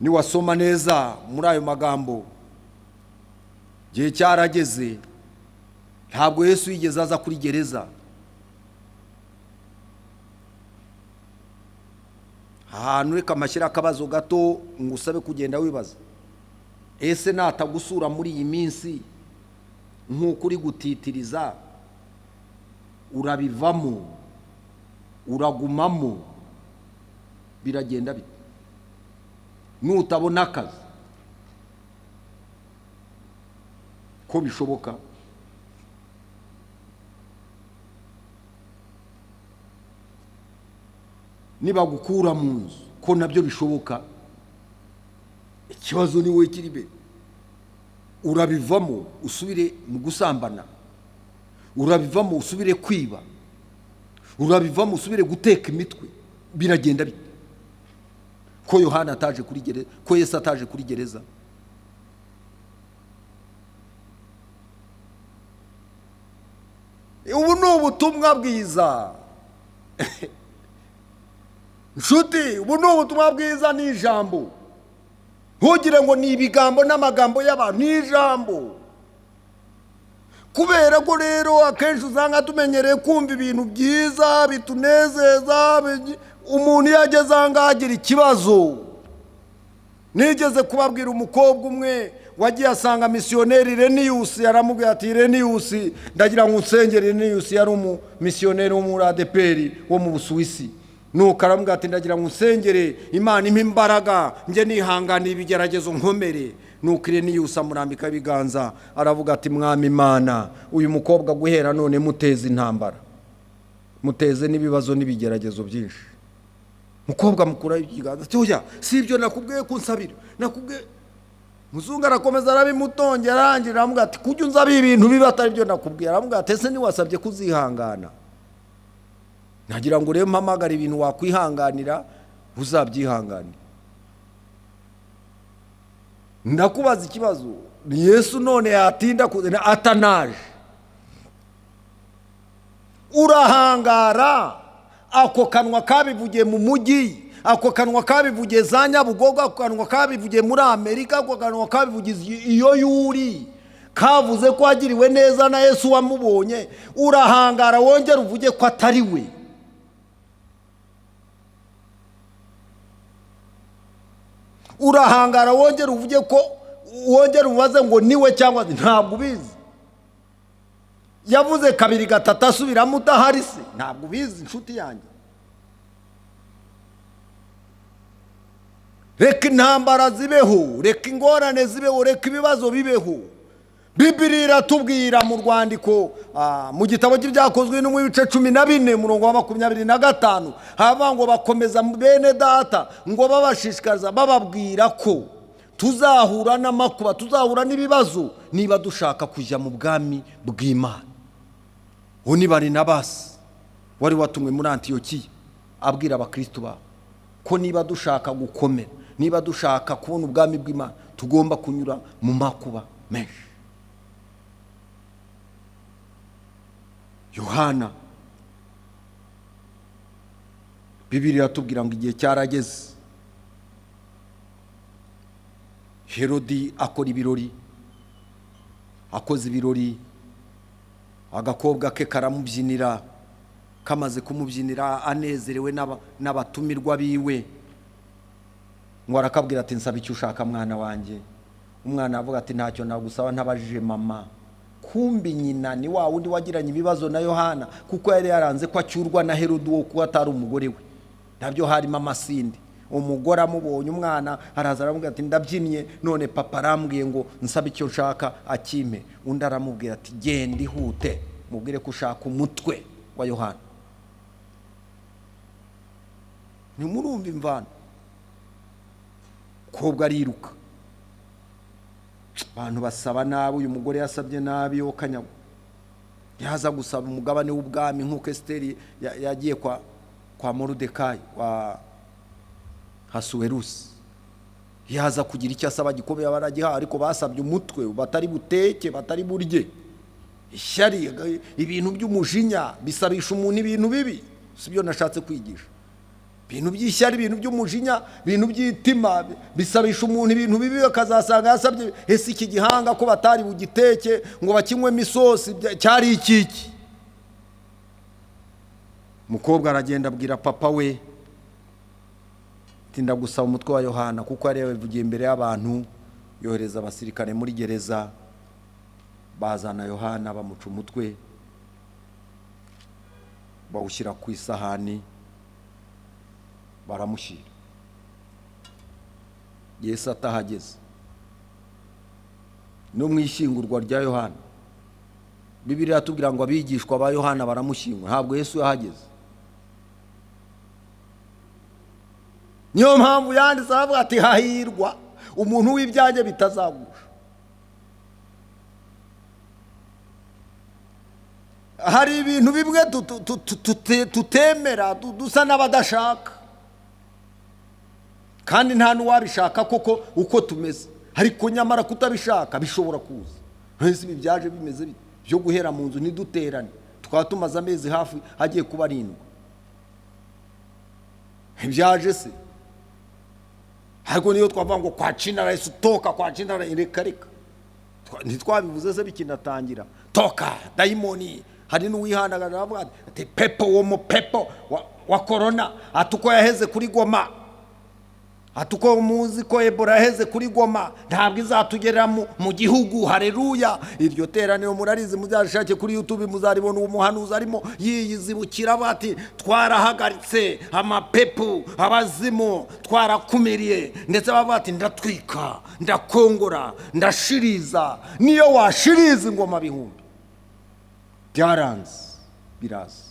Niwasoma neza muri ayo magambo, igihe cyarageze, ntabwo Yesu yigeze aza kuri gereza. Ahantu reka amashyira akabazo gato ngo usabe kugenda wibaza, ese natagusura muri iyi minsi nk'uko uri gutitiriza, urabivamo, uragumamo, biragenda bite? Nutabona akazi ko bishoboka? Nibagukura mu nzu ko nabyo bishoboka? Ikibazo ni wowe kiri imbere. Urabivamo usubire mu gusambana, urabivamo usubire kwiba, urabivamo usubire guteka imitwe, biragenda bite? Ko Yohana ataje kuri gereza, ko Yesu ataje kuri gereza? Ubu ni ubutumwa bwiza nshuti, ubu ni ubutumwa bwiza, ni ijambo. Ntugire ngo ni ibigambo n'amagambo y'abantu, ni ijambo. Kubera ko rero akenshi usanga tumenyereye kumva ibintu byiza bitunezeza, umuntu iyo ageze aha ngaha agira ikibazo. Nigeze kubabwira umukobwa umwe wagiye asanga misiyoneri Ireniyusi, aramubwira ati Ireniyusi ndagira ngo unsengere. Ireniyusi yari umumisiyoneri wo muri ADEPR wo mu Busuwisi. Nuko aramubwira ati ndagira ngo unsengere, Imana impe imbaraga njye nihanganira ibigeragezo nkomere. Nuko Ireniyusi amurambika ibiganza aravuga ati Mwami Imana, uyu mukobwa guhera none muteze intambara, muteze n'ibibazo n'ibigeragezo byinshi. Mukobwa mukura ikiganza ati oya, si ibyo nakubwiye ko unsabira, nakubwiye. Muzungu arakomeza arabimutongera, arangira aramubwira ati kujya unzaba ibintu bibi atari byo nakubwiye. Aramubwira ati ese ntiwasabye kuzihangana? Nagira ngo rero mpamagare ibintu wakwihanganira uzabyihanganira. Ndakubaza ikibazo, ni Yesu none yatinda atanaje, urahangara? Ako kanwa kabivugiye mu mujyi, ako kanwa kabivugiye za Nyabugogo, ako kanwa kabivugiye muri Amerika, ako kanwa kabivugiye iyo yuri, kavuze ko wagiriwe neza na Yesu wamubonye, urahangara wongera uvuge ko atari we? Urahangara wongera uvuge ko, wongera ubaze ngo niwe cyangwa ntabwo ubizi? Yavuze kabiri gatatu asubiramo udahari se? Ntabwo ubizi inshuti yanjye. Reka intambara zibeho, reka ingorane zibeho, reka ibibazo bibeho, Bibiri iratubwira mu rwandiko, mu gitabo cy'Ibyakozwe no mu bice 14, murongo wa 25, haba ngo bakomeza bene data ngo babashishikaza bababwira ko tuzahura n'amakuba, tuzahura n'ibibazo niba dushaka kujya mu bwami bw'Imana. Uwo ni Barinabasi wari watumwe muri Antiyokiya abwira abakristo babo ko niba dushaka gukomera, niba dushaka kubona ubwami bw'Imana, tugomba kunyura mu makuba menshi. Yohana, Bibiri iratubwira ngo igihe cyarageze, Herodi akora ibirori, akoze ibirori agakobwa ke karamubyinira, kamaze kumubyinira anezerewe n'abatumirwa biwe, ngo arakabwira ati nsaba icyo ushaka mwana wanjye. Umwana avuga ati ntacyo nagusaba ntabajije mama. Kumbi nyina ni wa wundi wagiranye ibibazo na Yohana, kuko yari yaranze ko acyurwa na Herodi uwo kuba atari umugore we, nabyo harimo amasinde. Umugore amubonye umwana araza aramubwira ati ndabyinnye none papa arambwiye ngo nsabe icyo nshaka akime. Undi aramubwira ati genda ihute mubwire ko ushaka umutwe wa Yohana. Ntimurumva imvano. Kobwa ariruka, abantu basaba nabi, uyu mugore yasabye nabi yo kanyagwa. Yaza gusaba umugabane w'ubwami nk'uko Esiteri yagiye kwa Moridekayi wa Hasuwerusi, yaza kugira icyo asaba gikomeye baragiha, ariko basabye umutwe batari buteke batari burye. Ishyari, ibintu by'umujinya bisabisha umuntu ibintu bibi, sibyo nashatse kwigisha. Ibintu by'ishyari, ibintu by'umujinya, ibintu by'itima bisabisha umuntu ibintu bibi, akazasanga yasabye ese iki gihanga ko batari bugiteke ngo bakinywemo isosi cyari ikiki. Umukobwa aragenda abwira papa we ati ndagusaba umutwe wa Yohana, kuko yari yabivugiye imbere y'abantu. Yohereza abasirikare muri gereza, bazana Yohana bamuca umutwe, bawushyira ku isahani baramushyira. Yesu atahageze no mu ishyingurwa rya Yohana, Bibiliya iratubwira ngo abigishwa ba Yohana baramushyingura, ntabwo Yesu yahageze. Niyo mpamvu yanditse aravuga ati hahirwa umuntu w'ibyanjye bitazagusha. Hari ibintu bimwe tutemera, dusa n'abadashaka, kandi nta n'uwabishaka koko uko tumeze, ariko nyamara kutabishaka bishobora kuza. Ese ibi byaje bimeze bite byo guhera mu nzu ntiduterane, tukaba tumaze amezi hafi hagiye kuba 7? Ibyaje se? Ariko niyo twavuga ngo kwa China rais toka, kwa China rais, reka reka, ntitwabivuze se bikinatangira toka daimoni. Hari n'uwihandagaza avuga ati pepo wo mu pepo wa corona, atuko yaheze kuri Goma, atuko muzi ko Ebola yaheze kuri Goma, ntabwo izatugera mu gihugu. Haleluya! Iryo teraniro murarizi, muzashake kuri YouTube muzaribona. Uwo muhanuzi arimo yiyizibukira bati twarahagaritse amapepo abazimu, twarakumiriye, ndetse bavuga ati ndatwika, ndakongora, ndashiriza. Niyo washiriza ingoma bihumbi byaranze biraza.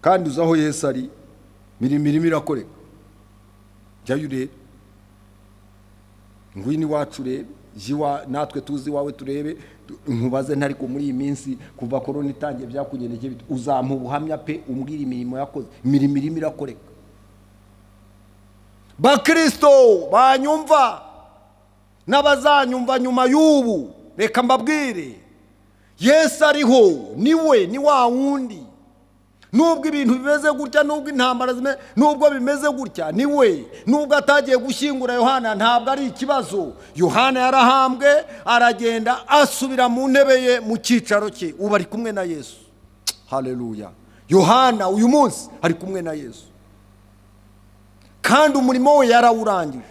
Kandi uzaho Yesu ari, mirimo irakoreka. Jyayo urebe, ngwino iwacu urebe, natwe tuzi iwawe turebe. Nkubaze ntariko muri iyi minsi kuva korona itangiye byakugendekeye bite? Uzampa ubuhamya pe, umbwire imirimo yakoze. Imirimo irakoreka. Bakristo banyumva n'abazanyumva nyuma y'ubu, reka mbabwire, Yesu ariho, niwe, ni wa wundi. Nubwo ibintu bimeze gutya, nubwo intambara zimeze, nubwo bimeze gutya, niwe. Nubwo atagiye gushyingura Yohana ntabwo ari ikibazo. Yohana yarahambwe, aragenda asubira mu ntebe ye, mu cyicaro cye, ubu ari kumwe na Yesu. Haleluya! Yohana uyu munsi ari kumwe na Yesu, kandi umurimo we yarawurangije.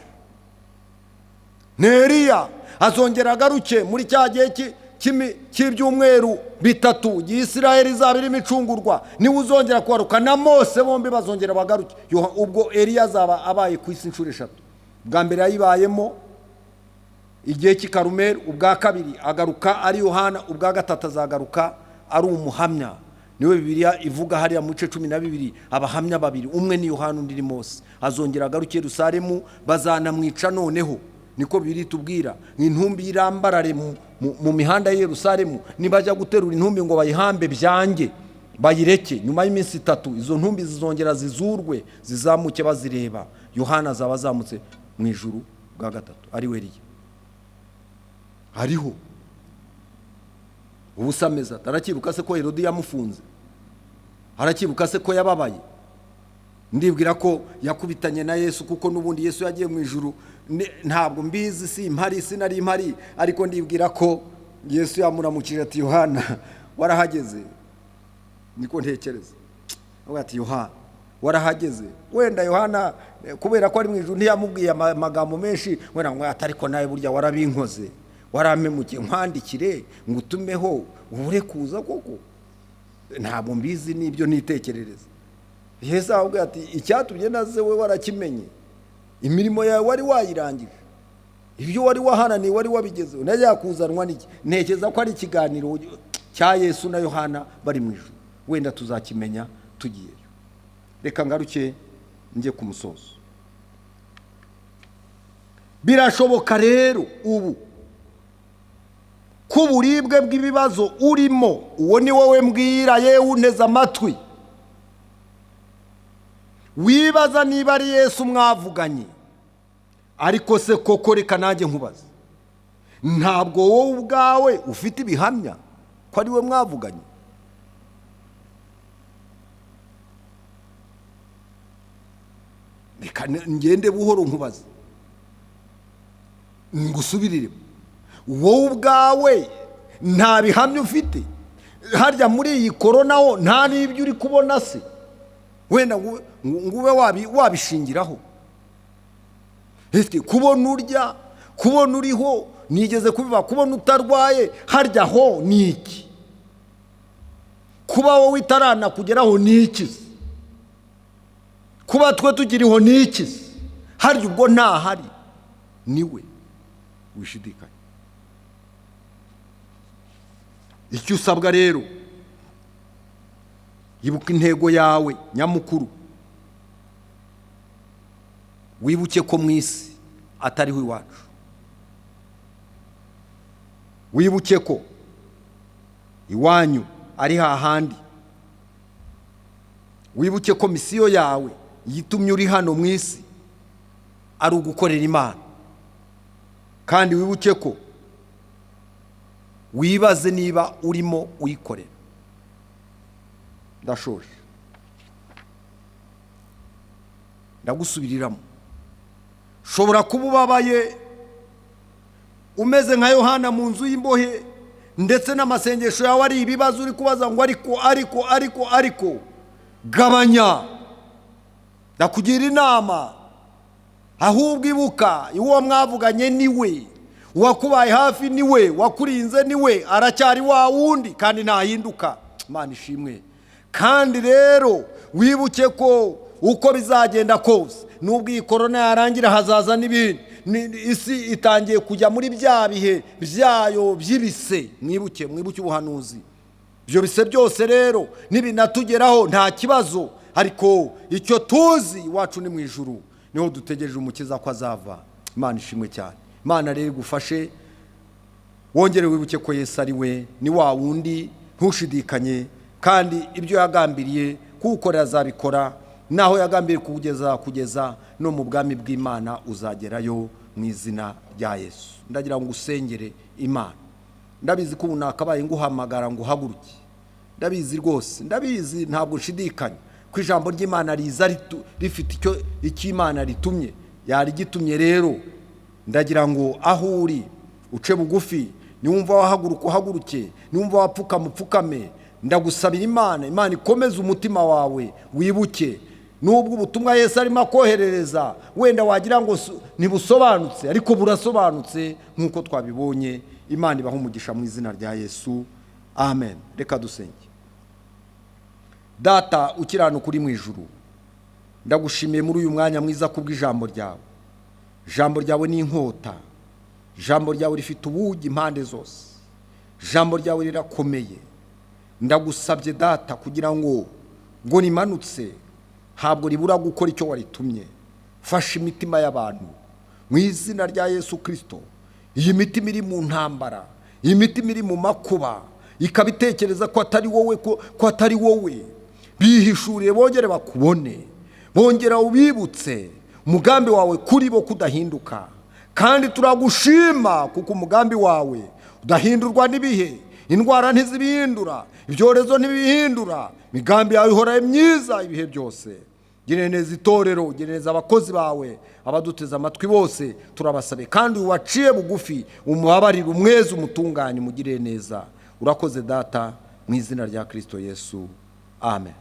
Neriya azongera agaruke muri cya gihe cy'ibyumweru 3 Isirayeli izaba irimo icungurwa, niwe uzongera kugaruka, na Mose bombi bazongera bagaruke. Ubwo Eliya azaba abaye ku isi inshuro 3. Bwa mbere yayibayemo Igihe cy'i Karumeli ubwa kabiri agaruka ari Yohana, ubwa gatatu azagaruka ari umuhamya. Niwe Bibiliya ivuga hariya mu bice 12, abahamya babiri, umwe ni Yohana undi ni Mose. Azongera agaruke i Yerusalemu, bazanamwica noneho. Niko Bibiliya itubwira, intumbi irambarare mu mihanda y'i Yerusalemu, nibajya guterura intumbi ngo bayihambe byange bayireke, nyuma y'iminsi 3 izo ntumbi zizongera zizurwe zizamuke bazireba. Yohana azaba azamutse mu ijuru bwa gatatu ari we Eliya. Hariho ubusa ameze ati, arakibuka se ko Herodi yamufunze? Arakibuka se ko yababaye? Ndibwira ko yakubitanye na Yesu, kuko n'ubundi Yesu yagiye mu ijuru. Ntabwo mbizi, si impari, sinari impari, ariko ndibwira ko Yesu yamuramukije ati Yohana warahageze. Niko ntekereza. Avuga ati Yohana warahageze. Wenda Yohana kubera ko ari mu ijuru ntiyamubwiye amagambo menshi, wenda ngo ati ariko nawe burya warabinkoze, warampemukiye, nkwandikire ngutumeho ubure kuza koko. Ntabwo mbizi, nibyo nitekerereza. Yesu avuga ati icyatumye naze we warakimenye, imirimo yawe wari wayirangije, ibyo wari waharaniye wari wabigezeho, najya kuzanwa n'iki? Ntekereza ko ari ikiganiro cya Yesu na Yohana bari mu ijuru, wenda tuzakimenya tugiyeyo. Reka ngaruke njye ku musozo. Birashoboka rero ubu ko uburibwe bw'ibibazo urimo, uwo ni wowe mbwira, yewe unteze amatwi, wibaza niba ari Yesu mwavuganye. Ariko se koko reka nanjye nkubaze, ntabwo wowe ubwawe ufite ibihamya ko ari we mwavuganye? Reka ngende buhoro nkubaze, ngusubirire. Wowe ubwawe nta bihamya ufite? Harya muri iyi korona ho nta n'ibyo uri kubona se wenda ngo ube wabishingiraho? Kubona urya, kubona uriho, nigeze kubiba, kubona utarwaye, harya ho ni iki? Kuba wowe itarana kugeraho ni iki? Kuba twe tukiriho ni iki? Harya ubwo ntahari niwe wishidikanya. Icyo usabwa rero, ibuka intego yawe nyamukuru, wibuke ko mu isi atariho iwacu, wibuke ko iwanyu ari hahandi, wibuke ko misiyo yawe yitumye uri hano mu isi ari ugukorera Imana, kandi wibuke ko wibaze niba urimo uyikorera. Ndashoje, ndagusubiriramo. Shobora kuba ubabaye umeze nka Yohana mu nzu y'imbohe, ndetse n'amasengesho yawe ari ibibazo uri kubaza ngo ariko ariko ariko ariko. Gabanya, ndakugira inama, ahubwo ibuka uwo mwavuganye niwe, uwakubaye hafi niwe, wakurinze niwe, aracyari wa wundi kandi ntahinduka. Imana ishimwe. Kandi rero wibuke ko uko bizagenda kose, nubwo iyi korona yarangira hazaza n'ibindi, isi itangiye kujya muri bya bihe byayo by'ibise. Mwibuke, mwibuke ubuhanuzi. Ibyo bise byose rero nibinatugeraho nta kibazo, ariko icyo tuzi iwacu ni mu ijuru, niho dutegereje umukiza ko azava. Imana ishimwe cyane. Imana rero igufashe, wongere wibuke ko Yesu ari we, ni wa wundi, ntushidikanye, kandi ibyo yagambiriye kuwukorera azabikora, naho yagambiriye kugeza kugeza no mu bwami bw'Imana uzagerayo mu izina rya Yesu. Ndagira ngo usengere Imana. Ndabizi ko ubu nakabaye nguhamagara ngo uhaguruke, ndabizi rwose, ndabizi, ntabwo nshidikanya ko ijambo ry'Imana riza rifite icyo Imana ritumye, yarigitumye. Rero ndagira ngo aho uri uce bugufi, niwumva wahaguruka uhaguruke, niwumva wapfukama upfukame. Ndagusabira Imana, Imana ikomeze umutima wawe, wibuke nubwo ubutumwa Yesu arimo akoherereza wenda wagira ngo ntibusobanutse, ariko burasobanutse nk'uko twabibonye. Imana ibahe umugisha mu izina rya Yesu, amen. Reka dusenge. Data ukiranuka uri mu ijuru, ndagushimiye muri uyu mwanya mwiza kubw'ijambo ryawe. Ijambo ryawe ni inkota Ijambo ryawe rifite ubugi impande zose, ijambo ryawe rirakomeye. Ndagusabye Data kugira ngo rimanutse, ntabwo ribura gukora icyo waritumye. Fasha imitima y'abantu mu izina rya Yesu Kirisito. Iyi mitima iri mu ntambara, iyi mitima iri mu makuba, ikaba itekereza ko atari wowe, ko atari wowe, bihishuriye bongere bakubone, bongera ubibutse umugambi wawe kuri bo kudahinduka. Kandi turagushima kuko umugambi wawe udahindurwa n'ibihe, indwara ntizibihindura, ibyorezo ntibihindura, imigambi yawe ihora myiza ibihe byose. Girira neza itorero, girira neza abakozi bawe, abaduteze amatwi bose turabasabe, kandi uwaciye bugufi umubabarire, umweze, umutunganye, umugirire neza. Urakoze Data, mu izina rya Kirisito Yesu, amen.